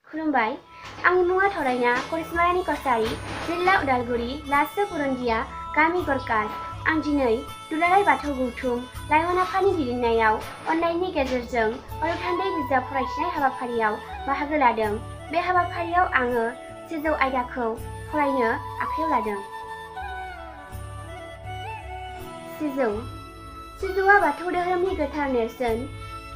खुलुमबाय आंनि मुङा थरायना करिश्मा कसारी जिल्ला उदालगुरि लासो पुरन्दिया गामि गरकास आं दिनै दुलाराय बाथौ गौथुम लाइमोन आफादनि दैदेननायाव अननायनि गेजेरजों अरुथान्दै बिजाब फरायथिनाय हाबाफारियाव बाहागो लादों। बे हाबाफारियाव आङो सिजौ आयदाखौ फरायनो आखायाव लादों। सिजौआ बाथौ धोरोमनि गोथार नेरसोन।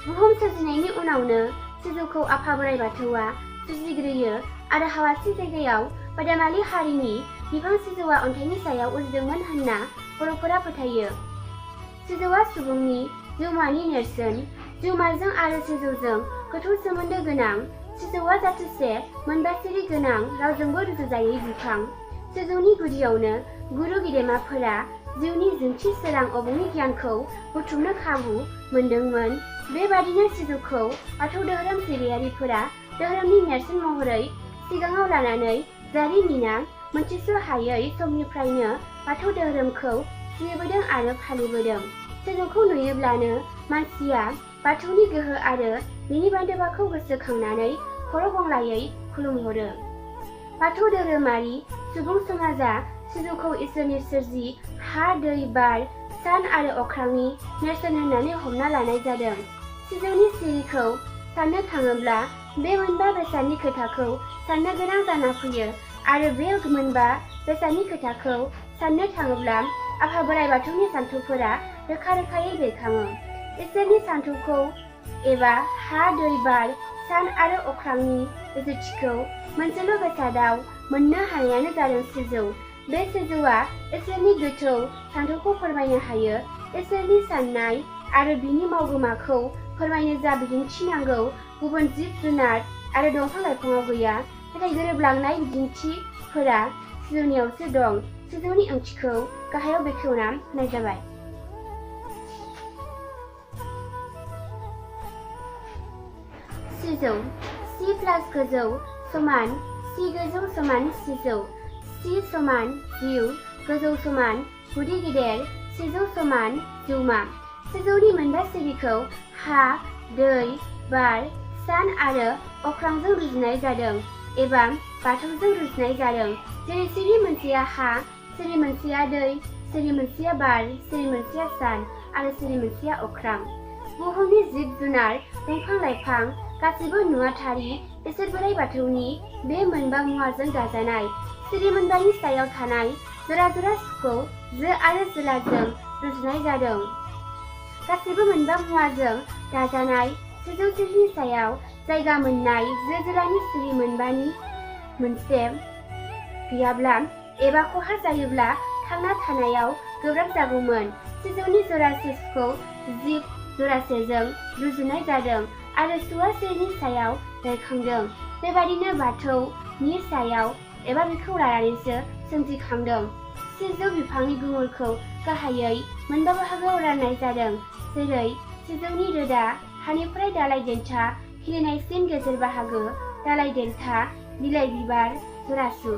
बुहुम सोरजिनायनि उनावनो सिजौखौ आफा बोराइ बाथौआ फुजिग्रोयो आरो हावासि जायगायाव बादामालि हारिनि बिफां सिजौआ अन्थाइनि सायाव उजिदोंमोन होनना बर'फोरा फोथायो। सिजौआ सुबुंनि जिउमानि नेरसोन। जिउमाजों आरो सिजौजों गोथौ सोमोन्दो गोनां। सिजौआ जाथोसे मोनबा सिरि गोनां रावजोंबो रुजुजायै बिफां। सिजौनि गुदियावनो गुरु गेदेमाफोरा जिउनि जोंथि सोरां अबंनि गियानखौ बुथुमनो खाबु मोनदोंमोन। बेबादिनो सिजौखौ बाथौ धोरोम सिबियारिफोरा धोरोमनि नेरसोन महरै सिगाङाव लानानै जारिमिना मोनथिस' हायै समनिफ्रायनो बाथौ धोरोमखौ सिबिबोदों आरो फालिबोदों। सिजौखौ नुयोब्लानो मानसिया बाथौनि गोहो आरो बिनि बान्दोबाखौ गोसोखांनानै खर' गंग्लायै खुलुमहरो। बाथौ धोरोमारि सुबुं समाजा सिजौखौ इसोरनि सोरजि हा, दै, बार, सान आरो अख्रांनि नेरसोन होननानै हमना लानाय जादों। सिजौनि सिरिखौ साननो थाङोब्ला बे मोनबा बेसादनि खोथाखौ साननो गोनां जाना फैयो आरो बे मोनबा बेसादनि खोथाखौ साननो थाङोब्ला आफा बोराइ बाथौनि सान्थौफोरा रोखा रोखायै बेरखाङो। इसोरनि सान्थौखौ एबा हा, दै, बार, सान आरो अख्रांनि रुजुथिखौ मोनसेल' बेसादाव मोननो हानायानो जादों सिजौ। बे सिजौआ इसोरनि गोथौ सान्थौखौ फोरमायनो हायो। इसोरनि साननाय आरो बिनि मावगोमाखौ फोरमायनो जा बिदिन्थि नांगौ गुबुन जिब जुनार आरो दंफां लाइफाङाव गैया, नाथाय गोरोबलांनाय बिदिन्थिफोरा सिजौनियावसो दं। सिजौनि ओंथिखौ गाहायाव बेखेवना होनाय जाबाय। सिजौ सि प्लास गोजौ समान सि गोजौ समान सिजौ। सि समान जिउ, गोजौ समान गुदि गेदेर, सिजौ समान जिउमा। सिजौनि मोनबा सिरिखौ हा, दै, बार, सान आरो अख्रांजों रुजुनाय जादों एबा बाथौजों रुजुनाय जादों। जेरै सिरि मोनसेया हा, सिरि मोनसेया दै, सिरि मोनसेया बार, सिरि मोनसेया सान आरो सिरि मोनसेया अख्रां। बुहुमनि जिब जुनार, दंफां लाइफां गासैबो नुवाथारि इसोर बोराइ बाथौनि बे मोनबा मुवाजों दाजानाय। सिरि मोनबानि सायाव थानाय जरा जरा सुखौ जो आरो जोलाजों रुजुनाय जादों। गासैबो मोनबा मुवाजों दाजानाय सिजौ सिरिनि सायाव जायगा मोननाय जो जोलानि सिरि मोनबानि मोनसे गैयाब्ला एबा खहा जायोब्ला थांना थानायाव गोब्राब जागौमोन। सिजौनि जरासे सुखौ जिब जरासेजों रुजुनाय जादों आरो सुवा सिरिनि सायाव बेरखांदों। बेबादिनो बाथौनि सायाव एबा बेखौ लानानैसो सोमजिखांदों। सिजौ बिफांनि गुमुरखौ गाहायै मोनबा बाहागोआव राननाय जादों। जेरै सिजौनि रोदा, हानिफ्राय दालाइ देन्था खिलिनायसिम गेजेर बाहागो, दालाइ देन्था, बिलाइ बिबार, जरासु।